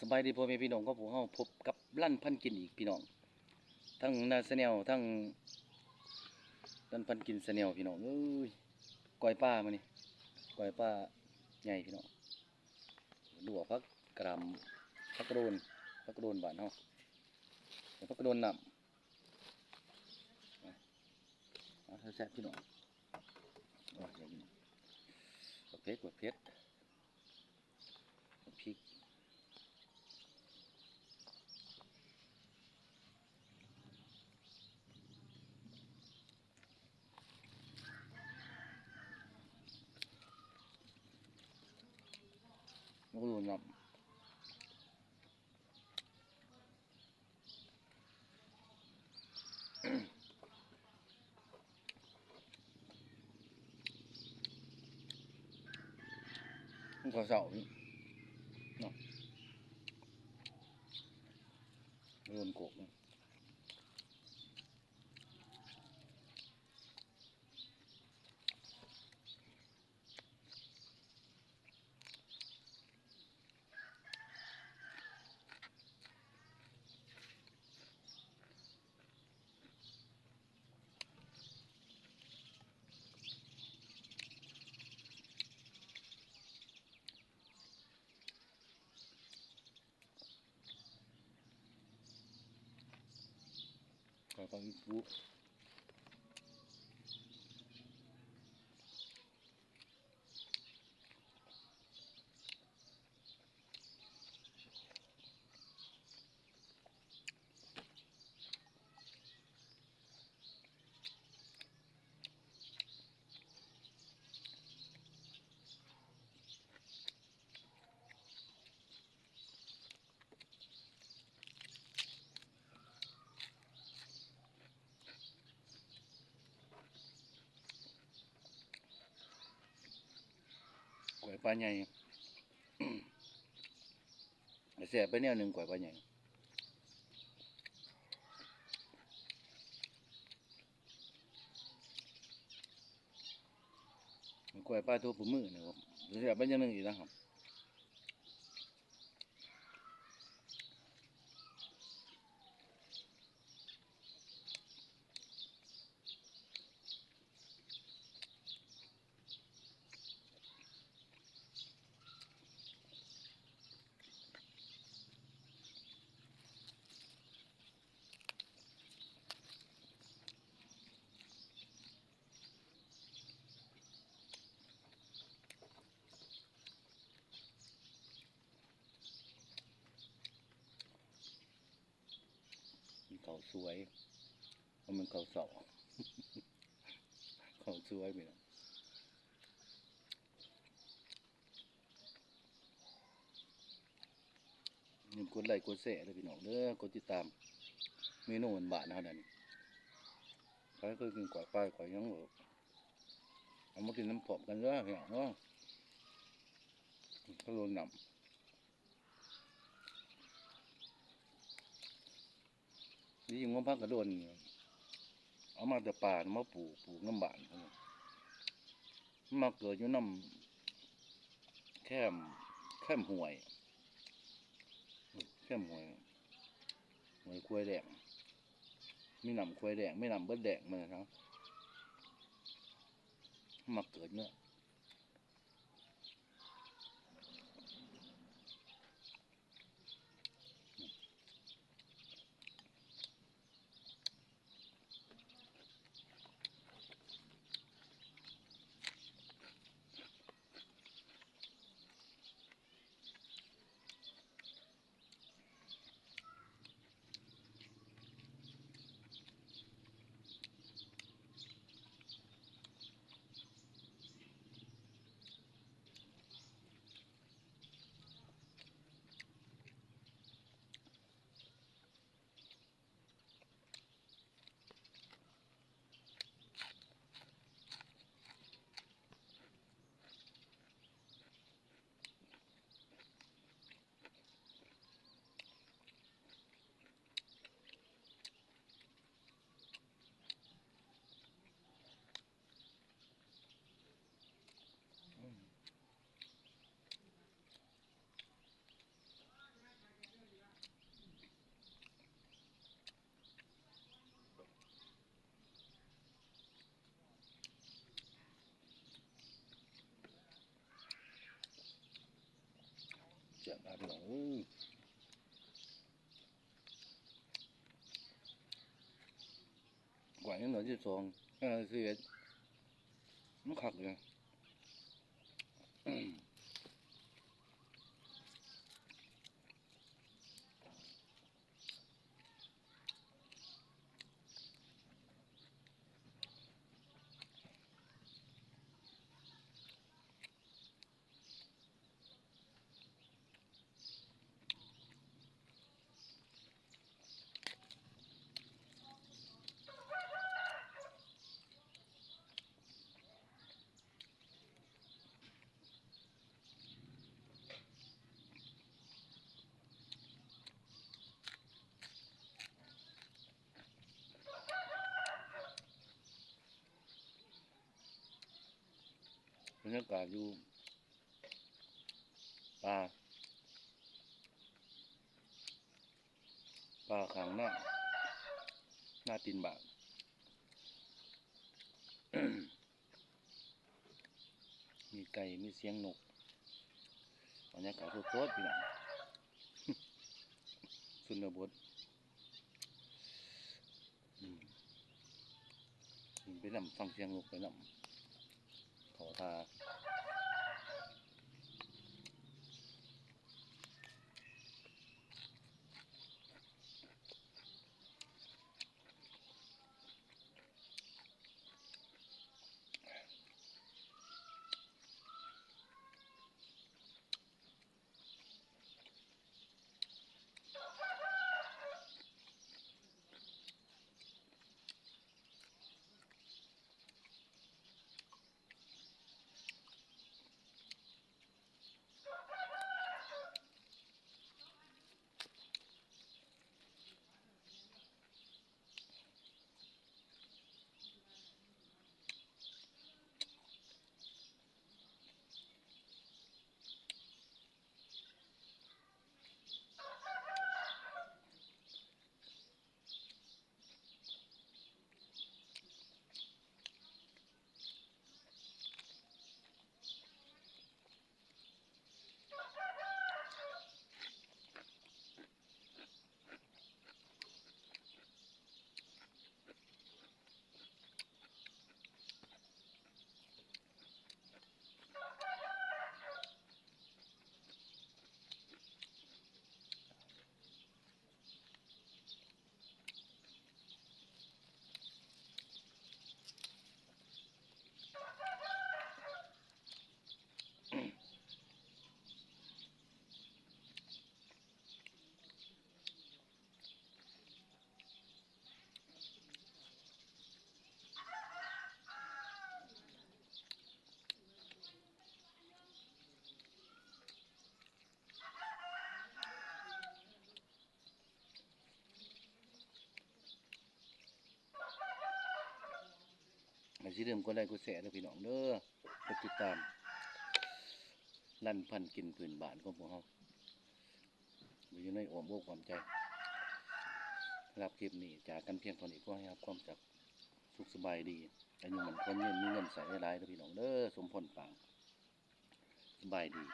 ສະບາຍດີພໍ່ແມ່ພີ່ນ້ອງຂອງພວກເຮົາ, ພົບກັບລັນພັນກິນອີກພີ່ນ້ອງ, ທັງນາແຊນແນວ ທັງລັນພັນກິນແຊນແນວພີ່ນ້ອງເອີຍ. ກ້ອຍປາມື້ນີ້ ກ້ອຍປາໃຫຍ່ພີ່ນ້ອງ, ລວກຜັກກະຫຼ່ຳ ຜັກກະໂດນ ຜັກກະໂດນບ້ານເຮົາ ແລະ ຜັກກະໂດນນ້ຳ. ເອົາແຊບໆ ພີ່ນ້ອງ, ໂອ້ຍ ບັກເຜັດ ບັກເຜັດ ບັກພິກ. ມັນກໍໂດນນ້ຳ. ມັນກໍເຊົາເນາະ, ໂດນໂກກ. ຂ້ອຍກໍອີກຢູ່. ກ້ອຍປາໃຫຍ່ ແຊບໄປແນວໜຶ່ງ ກ້ອຍປາໃຫຍ່. ກ້ອຍປາໂທຜູ້ມື້ນີ້ ແຊບໄປຢ່າງໜຶ່ງອີກນະ. ເຂົ້າສວຍ ບໍ່ແມ່ນເຂົ້າເຊົາ ເຂົ້າສວຍພີ່ນ້ອງ. ຢ່າລືມກົດໄລ້ກົດແຊເດີພີ່ນ້ອງເດີ, ກົດຕິດຕາມເມນູບ້ານໆເຮົານັ້ນ. ໃຜເຄີຍກິນກ້ອຍປາກ້ອຍຫຍັງ ເອົາມາກິນນຳພ້ອມກັນເດີພີ່ນ້ອງເດີ. ກະໂດນນ້ຳ ທີ່ຈິງວ່າຜັກກະໂດນນີ້ ເອົາມາແຕ່ປ່າ ມາປູກ ປູກນຳບ້ານ. ມັນມັກເກີດຢູ່ນຳແຄມ ແຄມຫ້ວຍ ແຄມຫ້ວຍ ຫ້ວຍຄວາຍແດງ, ມີນ້ຳຄວາຍແດງ ມີນ້ຳເບິດແດງ ມັນນະ ມັກເກີດເນາະ. ອ ບບາດ ພີ່ນ້ອງເອີຍ ກວ່າຍັງໜ້ອຍ ສິບສອງ ເອີ ສິບເອັດ ມັນຄັກເລີຍ. ບັນຍາກາດຢູ່ປ່າ ປ່າຂ້າງນາ ນາຕີນບ້ານ. ມີໄກ່ ມີສຽງນົກ ບັນຍາກາດສົດໆ ພີ່ນ້ອງ ຊົນນະບົດ. ອືມ ໄປນຳ ຟັງສຽງນົກໄປນຳ ເຂົ້າທ່າ. ກໍຢ່າລືມກົດໄລ້ກົດແຊເດີພີ່ນ້ອງເດີ ກົດຕິດຕາມ ລັນພັນກິນພື້ນບ້ານຂອງພວກເຮົາ ຢູ່ໃນອ້ອມອົກອ້ອມໃຈ. ສຳລັບຄລິບນີ້ຈາກກັນພຽງເທົ່ານີ້ ຂໍໃຫ້ຮັບຄວາມສຸກສະບາຍດີ ອາຍຸໝັ້ນຂວັນຍືນ ມີເງິນໃຊ້ຫຼາຍໆເດີພີ່ນ້ອງເດີ ສົມພອນປາງ ສະບາຍດີ.